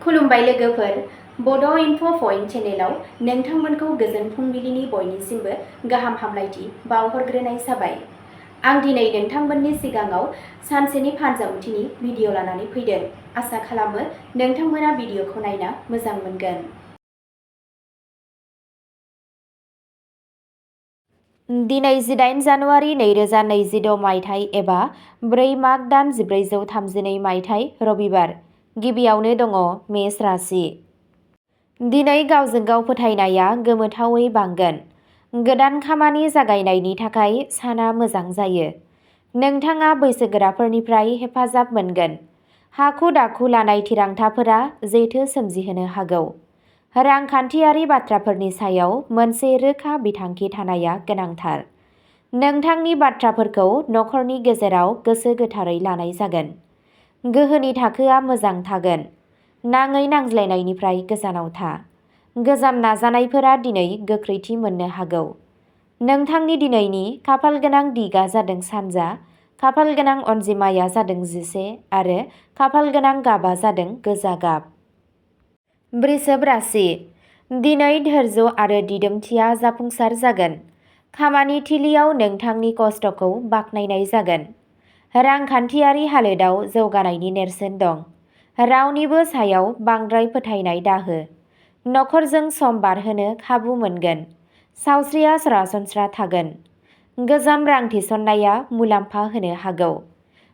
खुलुमबाय लोगोफोर, बड' इनफ' पइन्ट चेनेलाव नोंथांमोनखौ गोजोन फुंबिलिनि बयनिसिमबो गाहाम हामलायथि बावहरग्रोनाय जाबाय। आं दिनै नोंथांमोननि सिगाङाव सानसेनि फानजामुथिनि भिडिअ लानानै फैदों। आसा खालामो नोंथांमोना भिडिअखौ नायना मोजां मोनगोन। दिनै 18 जानुवारि 2026 मायथाइ एबा 4 माग दान 1432 मायथाइ रबिबार। गिबियावनो दङ मेष राशि। दिनै गावजों गाव फोथायनाया गोमोथावै बांगोन। गोदान खामानि जागायनायनि थाखाय साना मोजां जायो। नोंथाङा बैसोगोराफोरनिफ्राय हेफाजाब मोनगोन। हाखु दाखु लानाय थिरांथाफोरा जेथो सोमजिहोनो हागौ। रांखान्थियारि बाथ्राफोरनि सायाव मोनसे रोखा बिथांखि थानाया गोनांथार। नोंथांनि बाथ्राफोरखौ नखरनि गेजेराव गोसो गोथारै लानाय जागोन। गोहोनि थाखोआ मोजां थागोन। नाङै नांज्लायनायनिफ्राय गोजानाव था। गोजाम नाजानायफोरा दिनै गोख्रैथि मोननो हागौ। नोंथांनि दिनैनि खाफालगोनां दिगा जादों सानजा, खाफालगोनां अनजिमाया जादों 11 आरो खाफालगोनां गाबा जादों गोजा गाब। वृषभ राशि। दिनै धैर्य आरो दिदोमथिया जाफुंसार जागोन। खामानि थिलियाव नोंथांनि खस्थ'खौ बाख्नायनाय जागोन। रांखान्थियारि हालोदाव जौगानायनि नेरसोन दं। रावनिबो सायाव बांद्राय फोथायनाय दाहो। नखरजों सम बारहोनो खाबु मोनगोन। सावस्रिया सरासनस्रा थागोन। गोजाम रां थिसननाया मुलाम्फा होनो हागौ।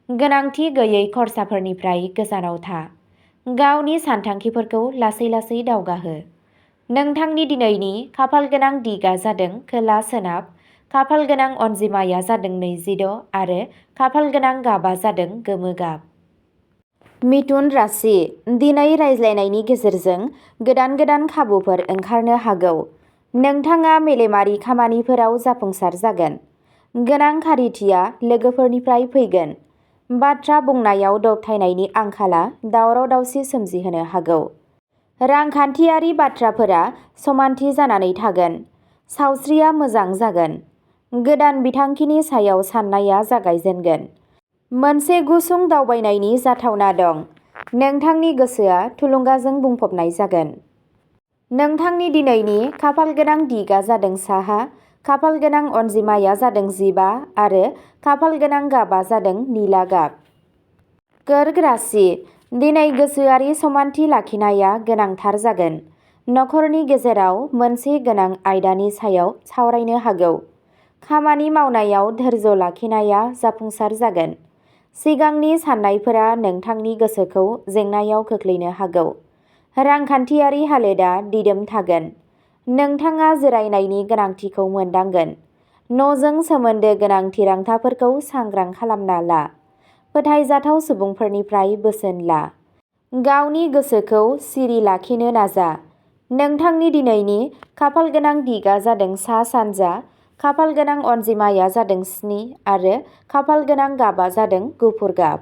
गोनांथि गैयै खरसाफोरनिफ्राय गोजानाव था। गावनि सानथांखिफोरखौ लासै लासै दावगाहो। नोंथांनि दिनैनि खाफालगोनां दिगा जादों खोला सोनाब, खाफालगोनां अनजिमाया जादों 26 आरो खाफालगोनां गाबा जादों गोमो गाब। मिथुन राशि। दिनै रायज्लायनायनि गेजेरजों गोदान खाबुफोर ओंखारनो हागौ। नोंथाङा मेलेमारि खामानिफोराव जाफुंसार जागोन। गोनां खारिथिया लोगोफोरनिफ्राय फैगोन। बाथ्रा बुंनायाव दबथायनायनि आंखाला दावराव-दावसि सोमजिहोनो हागौ। रांखान्थियारि बाथ्राफोरा समानथि जानानै थागोन। सावस्रिया मोजां जागोन। गोदान बिथांखिनि सायाव साननाया जागायजेनगोन। मोनसे गुसुं दावबायनायनि जाथावना दं। नोंथांनि गोसोआ थुलुंगाजों बुंफबनाय जागोन। नोंथांनि दिनैनि खाफालगोनां दिगा जादों साहा, खाफालगोनां अनजिमाया जादों 15 आरो खाफालगोनां गाबा जादों निला गाब। कर्क राशि। दिनै गोसोआरि समानथि लाखिनाया गोनांथार जागोन। नखरनि गेजेराव मोनसे गोनां आयदानि सायाव सावरायनो हागौ। खामानि मावनायाव धैर्य लाखिनाया जाफुंसार जागोन। सिगांनि साननायफोरा नोंथांनि गोसोखौ जेंनायाव खोख्लैनो हागौ। रांखान्थियारि हालोदा दिदोम थागोन। नोंथाङा जिरायनायनि गोनांथिखौ मोनदांगोन। न'जों सोमोन्दो गोनां थिरांथाफोरखौ सांग्रां खालामना ला। फोथायजाथाव सुबुंफोरनिफ्राय बोसोन ला। गावनि गोसोखौ सिरि लाखिनो नाजा। नोंथांनि दिनैनि खाफालगोनां दिगा जादों सा-सानजा, खाफालगोनां अनजिमाया जादों 7 आरो खाफालगोनां गाबा जादों गुफुर गाब।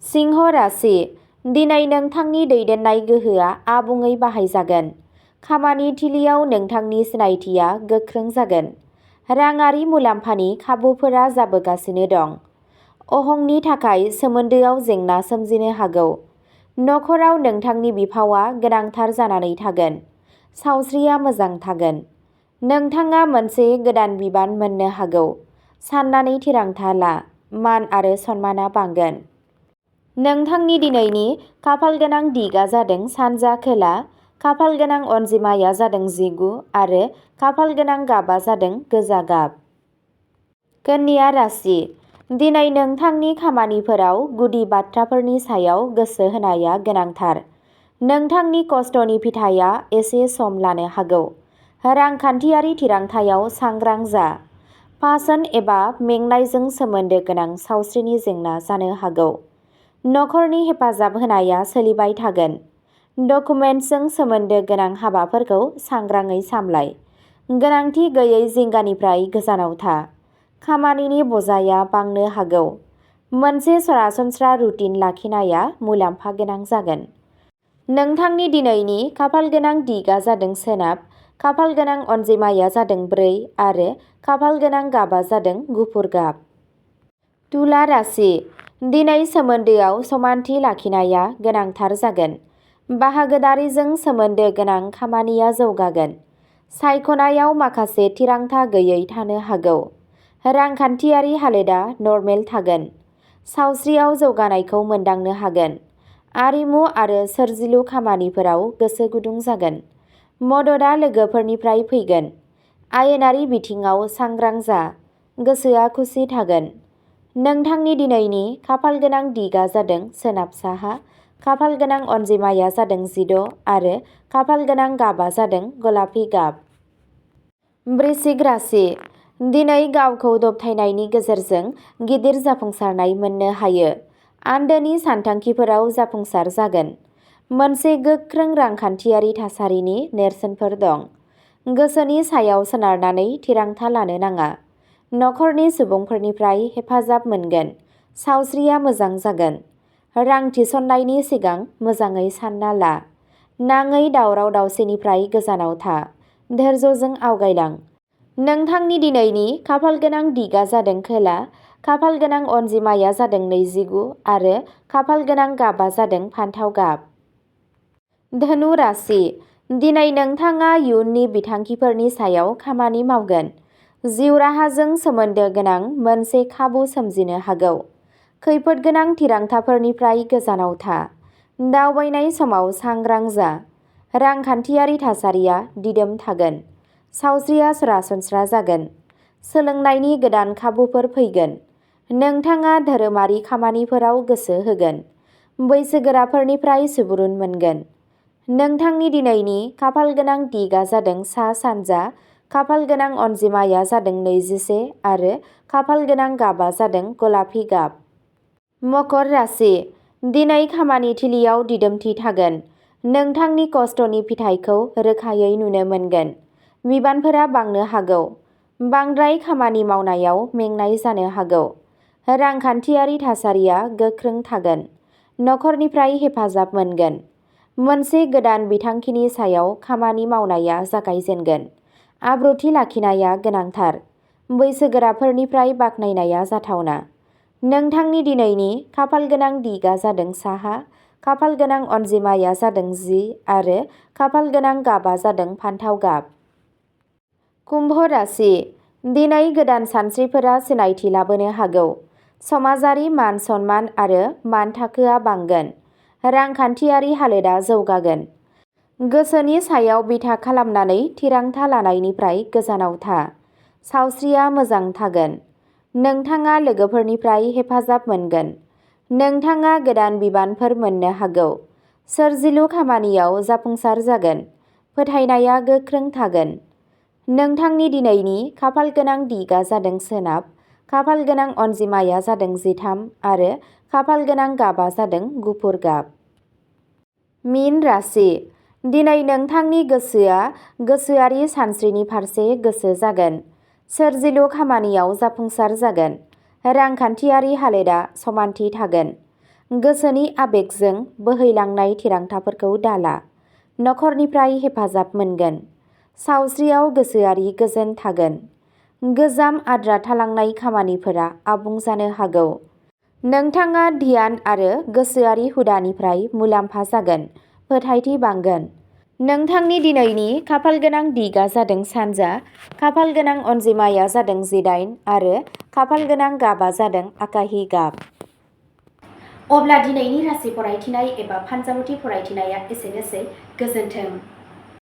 सिंह राशि। दिनै नोंथांनि दैदेननाय गोहोआ आबुङै बाहायजागोन। खामानि थिलियाव नोंथांनि सिनायथिया गोख्रों जागोन। राङारि मुलाम्फानि खाबुफोरा जाबोगासिनो दं। अहंनि थाखाय सोमोन्दोआव जेंना सोमजिनो हागौ। नखराव नोंथांनि बिफावआ गोनांथार जानानै थागोन। सावस्रिया मोजां थागोन। नोंथाङा मोनसे गोदान बिबान मोननो हागौ। साननानै थिरांथा ला। मान आरो सनमानआ बांगोन। नोंथांनि दिनैनि खाफालगोनां दिगा जादों सानजा खोला, खाफालगोनां अनजिमाया जादों 19 आरो खाफालगोनां गाबा जादों गोजा गाब। कन्या राशि। दिनै नोंथांनि खामानिफोराव गुदि बाथ्राफोरनि सायाव गोसो होनाया गोनांथार। नोंथांनि खस्थ'नि फिथाइया एसे सम लानो हागौ। रांखान्थियारि थिरांथायाव सांग्रां जा। पासन एबा मेंनायजों सोमोन्दो गोनां सावस्रिनि जेंना जानो हागौ। नखरनि हेफाजाब होनाया सोलिबाय थागोन। डकुमेन्टजों सोमोन्दो गोनां हाबाफोरखौ सांग्राङै सामलाय। गोनांथि गैयै जिंगानिफ्राय गोजानाव था। खामानिनि बजाया बांनो हागौ। मोनसे सरासनस्रा रुटिन लाखिनाया मुलाम्फा गोनां जागोन। नोंथांनि दिनैनि खाफालगोनां दिगा जादों सोनाब, खाफालगोनां अनजिमाया जादों 4 आरो खाफालगोनां गाबा जादों गुफुर गाब। तुला राशि। दिनै सोमोन्दोआव समानथि लाखिनाया गोनांथार जागोन। बाहागोदारिजों सोमोन्दो गोनां खामानिया जौगागोन। सायख'नायाव माखासे थिरांथा गैयै थानो हागौ। रांखान्थियारि हालोदा नर्मेल थागोन। सावस्रियाव जौगानायखौ मोनदांनो हागोन। आरिमु आरो सोरजिलु खामानिफोराव गोसो गुदुं जागोन। मददआ लोगोफोरनिफ्राय फैगोन। आयेनारि बिथिङाव सांग्रां जा। गोसोआ खुसि थागोन। नोंथांनि दिनैनि खाफालगोनां दिगा जादों सोनाब-साहा, खाफालगोनां अनजिमाया जादों 16 आरो खाफालगोनां गाबआ जादों गलापि गाब। वृश्चिक राशि। दिनै गावखौ दबथायनायनि गेजेरजों गिदिर जाफुंसारनाय मोननो हायो। आन्दोनि सानथांखिफोराव जाफुंसार जागोन। मोनसे गोख्रों रांखान्थियारि थासारिनि नेरसोनफोर दं। गोसोनि सायाव सोनारनानै थिरांथा लानो नाङा। नखरनि सुबुंफोरनिफ्राय हेफाजाब मोनगोन। सावस्रिया मोजां जागोन। रां थिसननायनि सिगां मोजाङै सानना ला। नाङै दावराव-दावसिनिफ्राय गोजानाव था। धैर्यजों आवगायलां। नोंथांनि दिनैनि खाफालगोनां दिगा जादों खोला, खाफालगोनां अनजिमाया जादों 29 आरो खाफालगोनां गाबआ जादों फान्थाव गाब। धनु राशि। दिनै नोंथाङा इयुननि बिथांखिफोरनि सायाव खामानि मावगोन। जिउ राहाजों सोमोन्दो गोनां मोनसे खाबु सोमजिनो हागौ। खैफोदगोनां थिरांथाफोरनिफ्राय गोजानाव था। दावबायनाय समाव सांग्रां जा। रांखान्थियारि थासारिया दिदोम थागोन। सावस्रिया सरासनस्रा जागोन। सोलोंनायनि गोदान खाबुफोर फैगोन। नोंथाङा धोरोमारि खामानिफोराव गोसो होगोन। बैसोगोराफोरनिफ्राय सुबुरुन मोनगोन। नोंथांनि दिनैनि खाफालगोनां दिगा जादों सा-सानजा, खाफालगोनां अनजिमाया जादों 21 आरो खाफालगोनां गाबआ जादों गलापि गाब। मकर राशि। दिनै खामानि थिलियाव दिदोमथि थागोन। नोंथांनि खस्थ'नि फिथाइखौ रोखायै नुनो मोनगोन। बिबानफोरा बांनो हागौ। बांद्राय खामानि मावनायाव मेंनाय जानो हागौ। रांखान्थियारि थासारिया गोख्रों थागोन। नखरनिफ्राय हेफाजाब मोनगोन। मोनसे गोदान बिथांखिनि सायाव खामानि मावनाया जागायजेनगोन। आब्रुथि लाखिनाया गोनांथार। बैसोगोराफोरनिफ्राय बाख्नायनाया जाथावना। नोंथांनि दिनैनि खाफालगोनां दिगा जादों साहा, खाफालगोनां अनजिमाया जादों 10 आरो खाफालगोनां गाबआ जादों फान्थाव गाब। कुम्भ राशि। दिनै गोदान सानस्रिफोरा सिनायथि लाबोनो हागौ। समाजारि मान-सन्मान आरो मानथाखोआ बांगोन। रांखान्थियारि हालोदा जौगागोन। गोसोनि सायाव बिथा खालामनानै थिरांथा लानायनिफ्राय गोजानाव था। सावस्रिया मोजां थागोन। नोंथाङा लोगोफोरनिफ्राय हेफाजाब मोनगोन। नोंथाङा गोदान बिबानफोर मोननो हागौ। सोरजिलु खामानियाव जाफुंसार जागोन। फोथायनाया गोख्रों थागोन। नोंथांनि दिनैनि खाफालगोनां दिगा जादों सोनाब, खाफालगोनां अनजिमाया जादों 13 आरो खाफालगोनां गाबआ जादों गुफुर गाब। मीन राशि। दिनै नोंथांनि गोसोआ गोसोआरि सानस्रिनि फारसे गोसो जागोन। सोरजिलु खामानियाव जाफुंसार जागोन। रांखान्थियारि हालोदा समानथि थागोन। गोसोनि आबेगजों बोहैलांनाय थिरांथाफोरखौ दाला। नखरनिफ्राय हेफाजाब मोनगोन। सावस्रियाव गोसोआरि गोजोन थागोन। गोजाम आद्रा थालांनाय खामानिफोरा आबुं जानो हागौ। नोंथाङा ध्यान आरो गोसोआरि हुदानिफ्राय मुलाम्फा जागोन। फोथायथि बांगोन। नोंथांनि दिनैनि खाफालगोनां दिगा जादों सानजा, खाफालगोनां अनजिमाया जादों 18 आरो खाफालगोनां गाबआ जादों आकाहि गाब। अब्ला दिनैनि राशि फरायथिनाय एबा फानजामुथि फरायथिनाया एसेनोसै। गोजोन्थों।